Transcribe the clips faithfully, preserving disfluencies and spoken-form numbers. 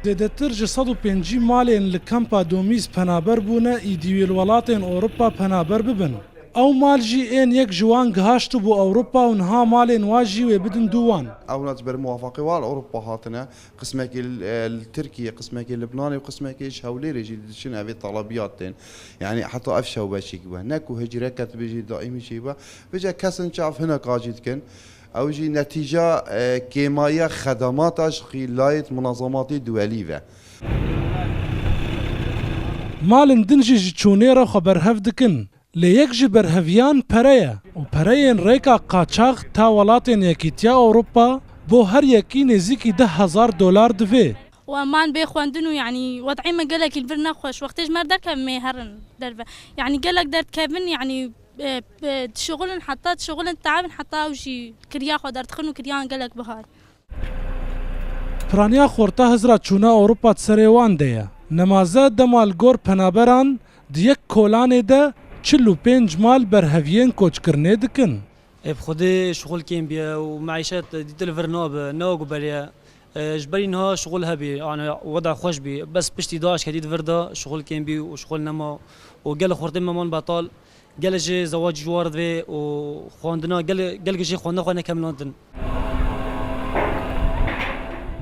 Zêdetir ji sed û pêncî malên li kampa Domîz penaber bûne, îdî wê li welatên Ewropa penaber bibin. Ew mal jî ên yek ji wan gihaştibû Ewropa û niha malên wa jî wê bidin dû wan. Ewna ji ber muwafaqê wa li Ewropa hatine. Qismekî li, e, li Tirkiye, qismekî Libnanê û qismekî ji Hewlêrê jî diçin evê talabiyat tên. Yanî heta ev şewbeşîk be. Ne ku hicreket bê jî daîmî jî be. Vêca kesin çav hinek a jî dikin. Ew jî netîca, e, kêmayiya xedemata ji qîlayêt munazematê duwelî ve. Malin din jî ji çûnê re xwe berhev dikin. Lê yek ji berheviyan pere ye û pereyên rêka qaçax ta welatên Yekîtiya Ewropa bo her yekî nêzîkî deh hezar dolar divê. Û eman bê xwendin û, yanî, wed'ê me gelekî li vir nexweş. Wextê ji me re derkevin, me herin derve. Yanî, gelek derdkevin, yanî, e, e, dişixulin heta, dişixulin, ditabin heta ew jî kiriya xwe derdixin û kiriyan gelek bihar. Piraniya xorta hizra çûna Ewropa di serê wan de ye. Nemaze dema li gor penaberan di yek kolanê de çil û pênc mal berheviyên koçkirinê dikin. Ê, bi xwedê şixul kêm bîye û meîşet dîtir li vir nabe, ne wek berê ye. E, ji berî niha şixul hebî, yani weda xweş bî. Bes piştî DAIŞ ketî di vir de şixul kêm bî û şixul nema û gelek xortê me man betal. Gelek jê zewacî ji war divê û xwendina gel-, gelek jê xwendina xwe nekemilandin.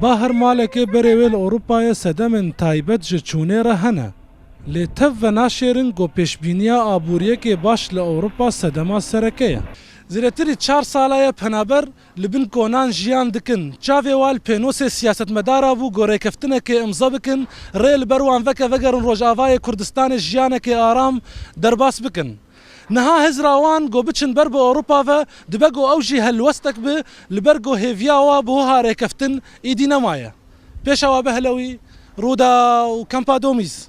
Ba her malekê berê wê li Ewropayê sedemên taybet ji çûnê re hene. Lê tev venaşêrin ku pêşbîniya aboriyekê baş li Ewropa sedema sereke ye. Zêdetirî çar sala ye penaber li bin konan jiyan dikin. Çavê wan li pênosê siyasetmedara bû ku rêkeftinekê imza bikin, rê li ber wan veke vegerin Rojavayê Kurdistanê jiyanekê aram derbas bikin. Niha hizra wan ku biçin ber bi Ewropa ve dibe ku ew jî helwestek bi, li ber ku hêviya wa bi wiha rêkeftin îdî nemaye. Pêşawa Behlewî, Rûdaw, Kampa Domîz.